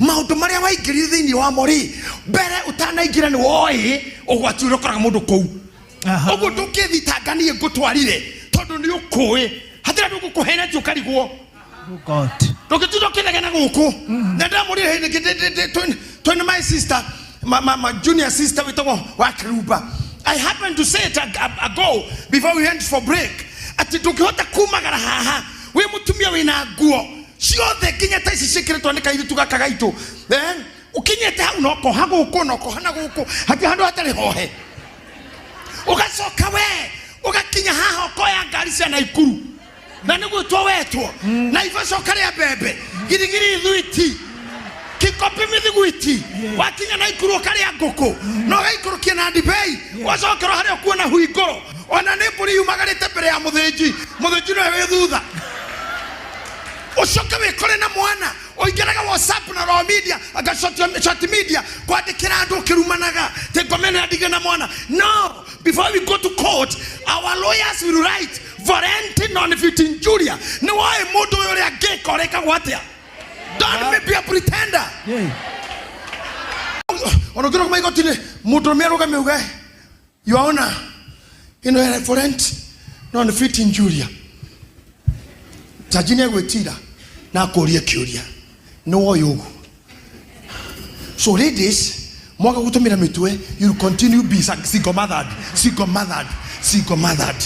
Maũndũ marĩa waingĩrire thĩinĩ wamo rĩ, mbere ũtanaingĩra nĩ woĩ ũgwati ũrĩa ũkoraga mũndũ kũu. Ũguo ndũngĩthitanga niĩ ngũtwarire tondũ nĩ ũkũĩ hatirĩ andũ ngũkũhenetie ũkarigwo. Oh God. Ndũngĩtinda ũkĩnegena gũkũ. Na ndamũrire hĩndĩ ĩngĩ twĩ na my sister, my junior sister wĩtagwo wa Kĩrumba. I happened to say it ago before we went for break atĩ ndũngĩhota kumagara haha wĩ mũtumia wĩna nguo ciothe nginya ta ici ciĩkĩrĩtwo nĩ kairĩtu gaka gaitũ, eh, ũkinyĩte hau na ũkoha gũkũ na ũkoha na gũkũ, hatirĩ handũ hatarĩ hohe. Ũgacoka we ũgakinya haha ũkoya ngari cia Naikuru na nĩ gwĩtwo wetwo na ibacoka rĩa mbembe girigiri thwiti kikopi mĩthiguiti, wakinya Naikuru ũkarĩa ngũkũ na ũgaikũrũkia na ndibei, ũgacokerwo harĩa ũkuona huingũrũ ona nĩ mbũri yumagarĩte mbere ya mũthĩnji, mũthĩnji nĩwe wĩ thutha. Ũcoke wĩkore na mwana ũingĩraga WhatsApp na raw media anga short media kwandĩkĩra andũ ũkĩrumanaga tĩ ngome ĩno yandigire na mwana. No before we go to court, our lawyers will write volenti non fit injuria. Nĩ woĩ mũndũ ũyũ ũrĩa angĩka ũrekagwo atĩa. Don't be a pretender. Ona ũngĩrũgama igoti-inĩ, mũndũ ũrũme arũgame uge, "Your Honor, ĩno ya volenti non fit injuria," jaji nĩ egwĩtira na akũrie kĩũria, nĩ woĩ ũguo. So ladies, mwaga gũtũmĩra mĩtwe, you will continue be single mothered, single mothered, single mothered.